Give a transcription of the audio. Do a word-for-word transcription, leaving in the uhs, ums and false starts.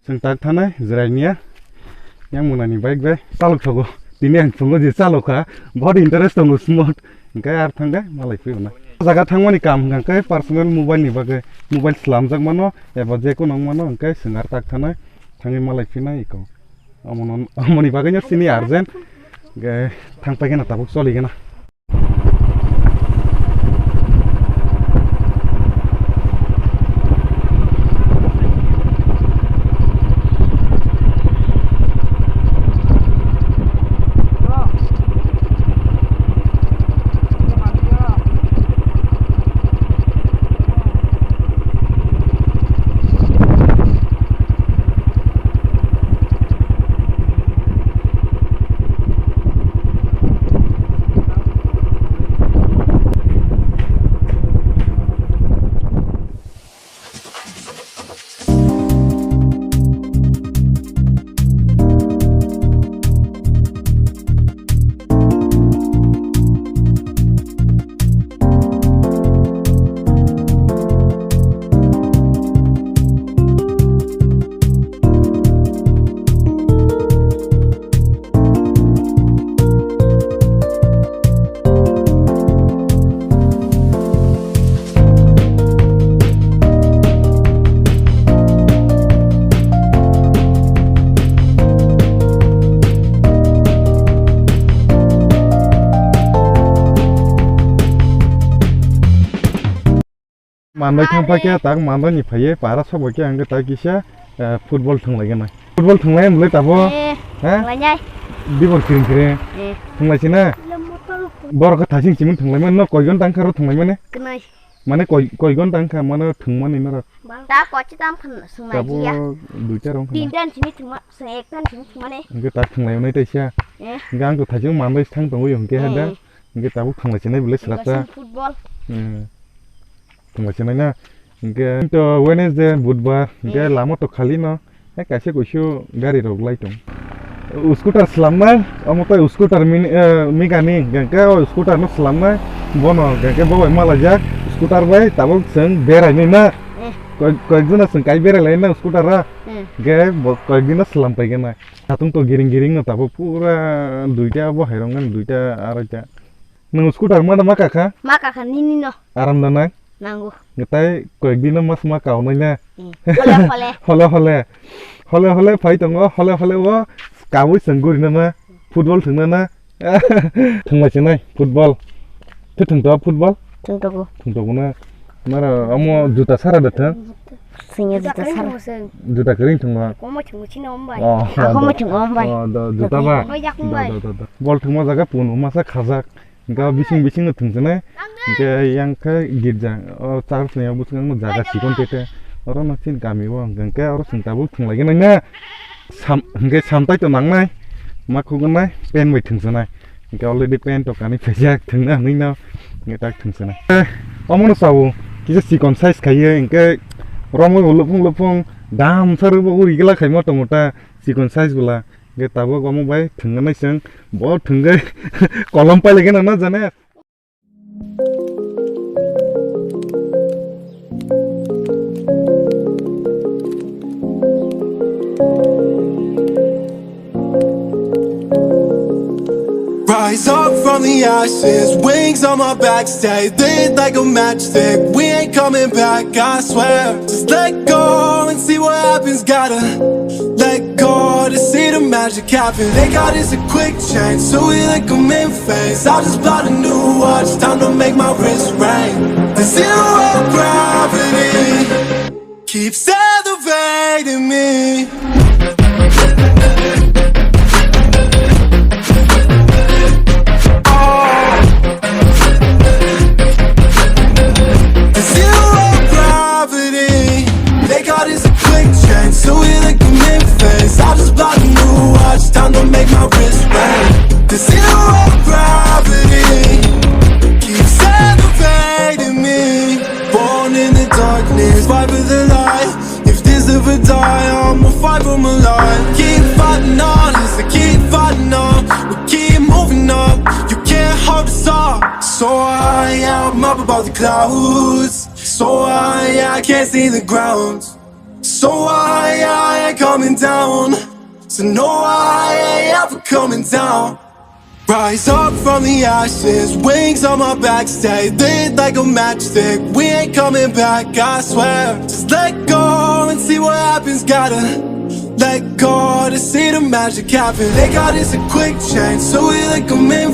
Chwng tak thanai, jwrai niya. Yang mwnani bike bai chalok thogo. Tini ang phungo je chalok kha, bahut interest tongo smart. Hwnkhe ar thang de, malai phiyona. Jaga thangmani kam hwnkhe personal mobile ni bagwi, mobile slamjak mano, eba je kono wng mano, hwnkhe chwng ar tak thanai, thangwi malai phinai iko. Omono, omoni bagwino chini urgent. Hwnkhe thang paigena tabuk choligena. Manbai thang pha khe tak manbai ni phaiye para sok bai khe ang khe tak kisa, eh, football thwng lai gana. Football thwng lai mlai tabo? Eh, ha? Thwng lai nai. Dibor khiring khiring. Eh. Thwng lai sina? Borok khe thasing siming thwng lai mano, koi jon tang kha ro thwng lai mane? Kwnai. Mane koi, koi jon tang kha mano thwng mani norok? Ta kochi tam khn swng lai jiya. Tabo duita rong khna. Tin tan simi thwng ma, swng ek tan simi thwng mane. Hwnkhe tak thwng lai nai taisa. Eh. Hwnkhe ang to thasing manbai thang tongo hwnkhe ha da. Eh. Hwnkhe tabuk thwng lai sinai belai swlak ta. Football. Hmm. Thwng lai sinai na. Hwnkhe to Wednesday, Budbar, hwnkhe lama to khali no. Hai kaisa kuisu gari rok lai tong. Scooter swlamnai, omo tai scooter min-, eh, mechanic, hwnkhe o scooter no swlamnai. Bono hwnkhe bo bai malaijak, scooter bai tabuk chwng berai nai na. Eh. Koi-, koyek jona chwng kai berai lai na scooter o. Eh. Hwnkhe bo koyek din no swlam pai gana. Satung to giring giring no tabuk pura duita bo hai rok nani duita araita. Nwng scooter ma da ma kakha? Ma kakha nini no. Aram da nang? Nango. Ngetai koyek din no mas ma kaunai na. Eh, hole hole. Hole hole. Hole hole phai tongo, hole hole o kabui chwng guri na na. Football thwng na na. Thwng lai chinai football. Twi thwng to football? Thwng to go. Thwng to go na. Nara amo juta sara da thwng? Singya juta sara. Juta kwrwi thwng ma. Komo thwng chini om bai. Oh, ako mo thwng om bai. Oh, do, juta ba. Koi jak om bai. Do, do, do, do. Ball thwngma jaga pun masa khajak. Hingke bising bising no thwngsinai. Hingke yang khe girja. O char sini o bwskango jaga chikon tete. Oro no chini kami o hingke oro chwng tabuk thwng lai gana na. Sam, hingke samtai to nangnai. Ma khugnai pen bai thwngsinai. Hingke already pen to kani phaijak thwngna hinwi no. Hingke tak thwngsinai. Eh, omo no sao. Kisa chikon size khaiye hingke romwi bo lupung lupung dam sarwi bo uri gila khaima tongo ta chikon size bwla. Hingke tabuk omo bai thwngna nai chwng bo thwngwi kolom pailai gana na jane. Rise up from the ashes, wings on my back, stay lit like a matchstick. We ain't coming back, I swear. Just let go and see what happens. Gotta let go to see the magic happen. They got us a quick change, so we like 'em in phase. I'll just buy the new watch, time to make my wrist ring. The zero gravity keeps elevating me. Oh. The zero gravity. They got us a quick change, so we like 'em in phase. I just bought a new watch, time to make my wrist ring. The zero gravity keeps elevating me. Born in the darkness, fight for the light. If this ever die, I'ma fight for my life. Keep fighting on, yes, I keep fighting on. We keep moving up, you can't hold us up. So high, yeah, I'm up above the clouds. So high, yeah, I can't see the ground. So No, I, I ain't coming down. So no, I ain't ever coming down. Rise up from the ashes, wings on my back, stay lit like a matchstick. We ain't coming back, I swear. Just let go and see what happens. Gotta let go to see the magic happen. They got us a quick change, so we like 'em in.